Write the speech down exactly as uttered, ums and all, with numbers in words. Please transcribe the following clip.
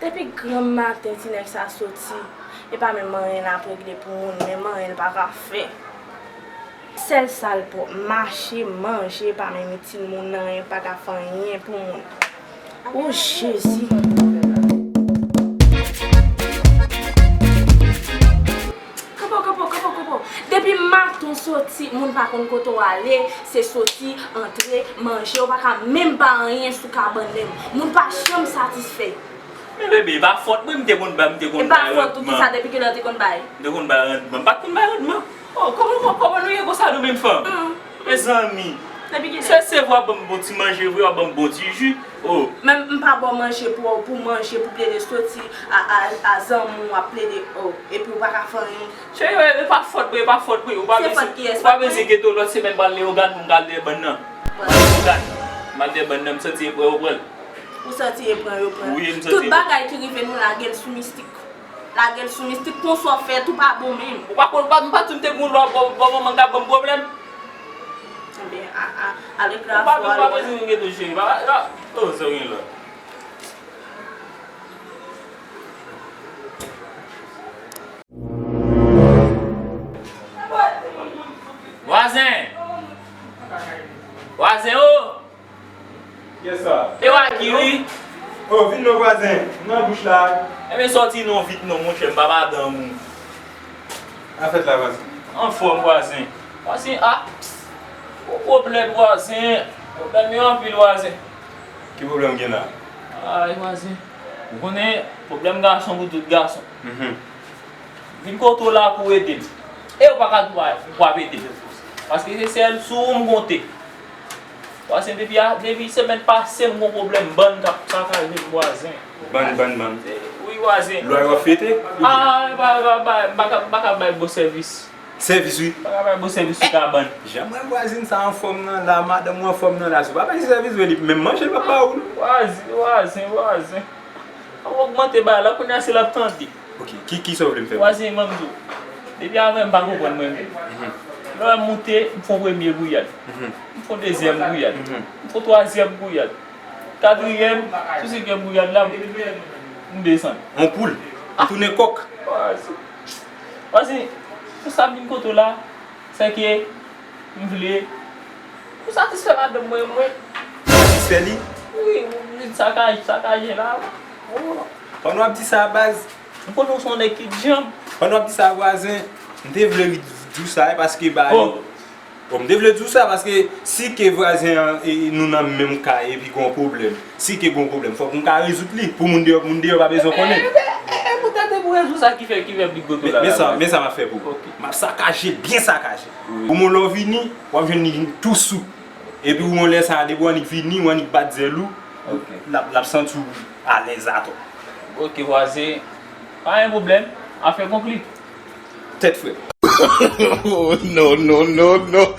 Depi granm maten ti nèg sa soti, e pa menm anyen l ap regle pou moun, menm anyen l pa ka fè. Sèl sa l pwòp, mache, manje, pa menm itil moun nan anyen, pa ka fè anyen pou moun. O Jezi! Kanpe, kanpe, kanpe, kanpe. Depi maten w soti, moun pa konn kote w ale, se soti, antre, manje, ou pa ka menm bay anyen sou kabann menm. Moun pa janm satisfè. Men bebe, e pa fòt mwen, m te konn bay, m te konn bay randman. E pa fòt ou, kisa, depi kilè w te konn bay? M te konn bay randman, m pa t konn bay randman. Oh, kòman, kòman, kòman nou ye konsa nou menm fanm? Mezanmi. Depi kilè? Se, se vre w ap ban m bon ti manje vre, w ap ban m bon ti ji. Oh. Men m pa ba w manje pou, pou manje, pou plede soti a, a, a zanmi w ap plede, oh, epi w pa ka fè anyen. Cheri, e, e pa fòt mwen, e pa fòt mwen. Ou pa bezwen, ou pa bezwen kite w lòt semèn pral Leyogàn pou m ka al dèyè bann nan. Leyogàn. M al dèyè bann nan, m santi e pran yo pran l. Ou santi e pran yo pran l. Wi, m santi. Tout bagay ki rive nou lage l sou mistik. Lage l sou mistik, konsa w fè tou pa bon menm. Ou pa konn, ou pa, m pa t di m te gen yon lwa bò, bò manman k ap ban m pwoblèm. Ebyen, a, a, ale klas ou, ale. Ou pa bezwen gen tou cheri. Pa, pa, oh, sa gen lwa. Vwazen! Vwazen o! Kiyès sa? E w a ki wi? Oh, vin non vwazen. M nan douch la. Ebyen sòti non vit non, monchè, m pa madanm ou. Sa fèt la, vwazen? Anfòm, vwazen. Vwazen, ah! Gwo pwoblèm, vwazen. Pwoblèm yo anpil, vwazen. Ki pwoblèm gen la? Ay, vwazen. Ou konnen, pwoblèm gason pou tout gason. Mhm. Vin kote w la pou w ede m. E w pa ka di w pa, w p ap ede m. Paske se sèl sou ou m konte. Vwazen, depi a, depi semèn pase, m gon pwoblèm bann k ap sakaje m, vwazen. Bann, bann, bann. Wi, vwazen. Lwa yo ap fete? Ah, m pa, m pa, m pa, m pa ka, m pa ka bay bon sèvis. Sèvis, wi. M pa ka bay bon sèvis sou kabann. Jan m wè vwazen sa anfòm nan la, madanm ou anfòm nan la, si w pa bay sèvis, vre, li menm manje, l p ap ba ou, non. Vwazen, vwazen, vwazen. An ogmante bagay la, kounye a se l ap tande. Ok, ki, ki sa w vle m fè pou ou? Vwazen, ban m di w. Depi avè m pa konprann mwen menm. Mhm. Lè w wè m moute, m fè yon premye gouyad. Mhm. M fè yon dezyèm gouyad. Mhm. M fè yon twazyèm gouyad. Katriyèm, sou senkyèm gouyad la, m, m desann. Yon poul. Ou tounen kòk. Vwazen. Vwazen, pou sa m vin kote w la, se ke m vle pou satisfè madanm mwen, mwen. Satisfè li? Wi, m vin sakaje, sakaje la. Oh. Pandan w ap di sa, baz. M konnen w se yon nèg ki djanm. Pandan w ap di sa, vwazen, m te vle di w sa, e paske ba yo. Oh. Bon, m te vle di w sa, paske si ke vwazen an, e, nou nan menm kay epi gon pwoblèm, si ke gon pwoblèm, fòk m ka rezoud li. Pou moun deyò, moun deyò pa bezwen konnen. E, e, e, e, poutèt e pou rezon sa ki fè, ki fè m vin kote w la. Men, men sa, men sa m ap fè pou ou. Ok. M ap sakaje l, byen sakaje. Wi. Pou moun lè w vini, w ap jwenn li tou sou. Epi ou yon lè sa, depi w annik vini, w annik bat zèl ou, ok, l ap, l ap santi w alèz atò. Ok, vwazen. Pa gen pwoblèm. Afè konkli. Tèt frè. Oh, non, non, non, non.